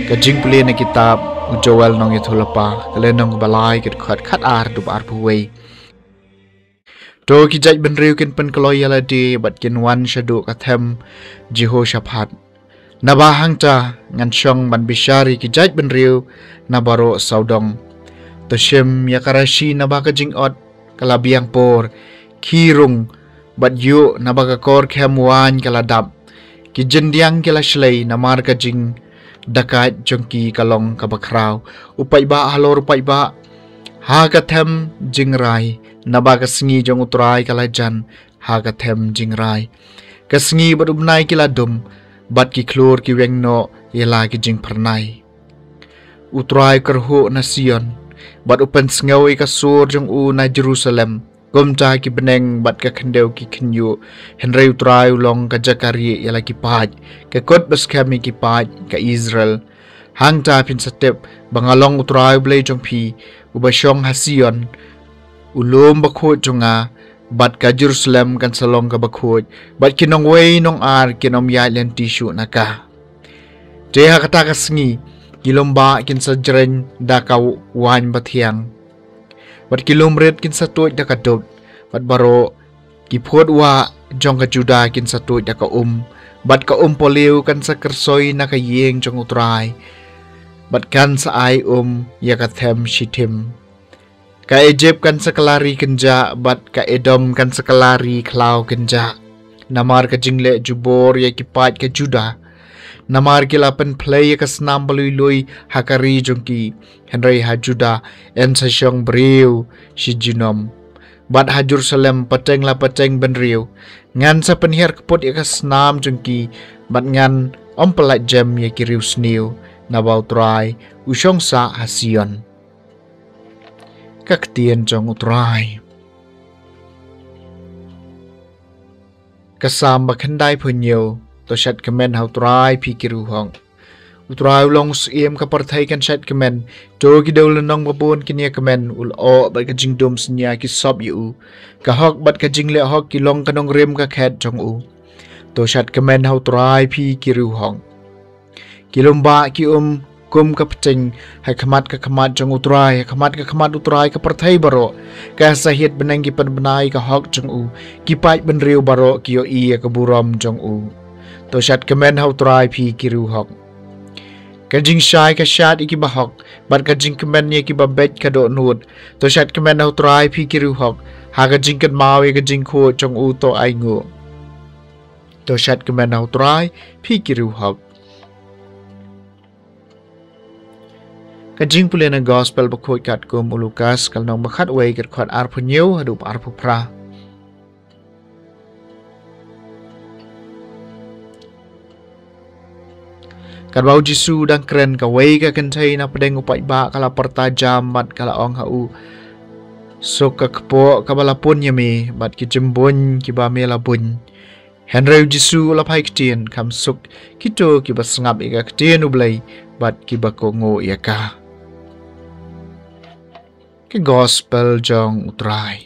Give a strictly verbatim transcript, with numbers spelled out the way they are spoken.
Ka jingpule na kitab u Joel nongïathuhlypa, ka lynnong ba lai, ka dkhot khat ar haduh arphew wei. To ki jaitbynriew kin pynkloi ïa lade bad kin wan shaduh ka them Jehoshaphat. Naba hangta ngan shong ban bishar ïa ki jaitbynriew na baroh sawdong. To shim ïa ka rashi naba ka jingot ka la biang por, khie rung, bad ïuh naba ka kor khem waiñ ka la dap. Ki jyndiang ki la shlei namar ka jingdakaid jong ki ka long kaba khraw. U paidbah halor u paidbah ha ka them jingrai, naba ka sngi jong u Trai ka la jan ha ka them jingrai. Ka sngi bad u bnai ki la dum, bad ki khlur ki weng noh ïa la ki jingphyrnai. U Trai u kyrhuh na Sion, bad u pynsngew ïa ka sur jong u na Jerusalem. Kumta ki bneng bad ka khyndew ki khynñiuh, hynrei u Trai u long ka jaka rieh ïa la ki paid, ka kut ba skhem ïa ki paid ka Israel. Hangta phin sa tip ba nga long u Trai u Blei jong phi, uba shong ha Sion, u lum bakhuid jong nga, bad ka Jerusalem kan sa long kaba khuid, bad ki nongwei nongar kin ym ïaid lynti shuh na ka. Te ha kata ka sngi, ki lum bah kin sa jreng da ka waiñ bathiang, bad ki lum rit kin sa tuid da ka dud, bad baroh ki phut wah jong ka Judah kin sa tuid da ka um, bad ka um poliew kan sa kyrsoi na ka ïing jong u Trai, bad kan sa ai um ïa ka them Shittim. Ka Egypt kan sa kylla ri kynjah, bad ka Edom kan sa kylla ri khlaw kynjah. Namar ka jingleh jubor ïa ki paid ka Judah. Namar ki la pynphlei ïa ka snam ba lui lui ha ka ri jong ki, hynrei ha Judah yn sa shong briew shi junom, bad ha Jerusalem pateng la pateng bynriew. Ngan sa pynhiar kput ïa ka snam jong ki, bad ngan ym pyllait jem ïa ki riewsniew, naba u Trai u shong sah ha Sion. Ka ktien jong u Trai. Ka Salm ba khyndaiphew hynñiew. To shad kmen ha u Trai phi ki riewhok. U Trai u long u syiem, ka pyrthei kan shad kmen. To ki dewlynnong ba bun kin ïa kmen. U lyoh bad ka jingdum synñia ki sop ïa u. Ka hok bad ka jingleh hok ki long ka nongrim ka khet jong u. To shad kmen ha u Trai phi ki riewhok. Ki lum bah ki um kum ka pting ha khmat ka khmat jong u Trai, ha khmat ka khmat u Trai ka pyrthei baroh. Ka sahied bneng ki pynbna ïa ka hok jong u, ki paid bynriew baroh ki ïohi ïa ka burom jong u. To shad kmen ha u Trai phi ki riewhok. Ka jingshai ka shad ïa ki bahok, bad ka jingkmen ïa ki babeit ka dohnud. To shad kmen ha u Trai phi ki riewhok. Ha ka jingkynmaw ïa ka jingkhuid jong u to ainguh. To shad kmen ha u Trai phi ki riewhok. Ka jingpule na gospel bakhuid katkum u Lukas, ka lynnong ba khatwei, ka dkhot arphew hynñiew haduh arphew phra. Katba u Jisu u dang kren, kawei ka kynthei na pdeng u paidbah ka la pyrta jam bad ka la ong ha u, suk ka kpoh kaba la pun ïa me, bad ki jymbuiñ kiba me la buiñ. Hynrei u Jisu u la phai ktien, kham suk kito kiba sngap ïa ka ktien u Blei, bad kiba kohnguh ïa ka. Ka gospel jong u Trai.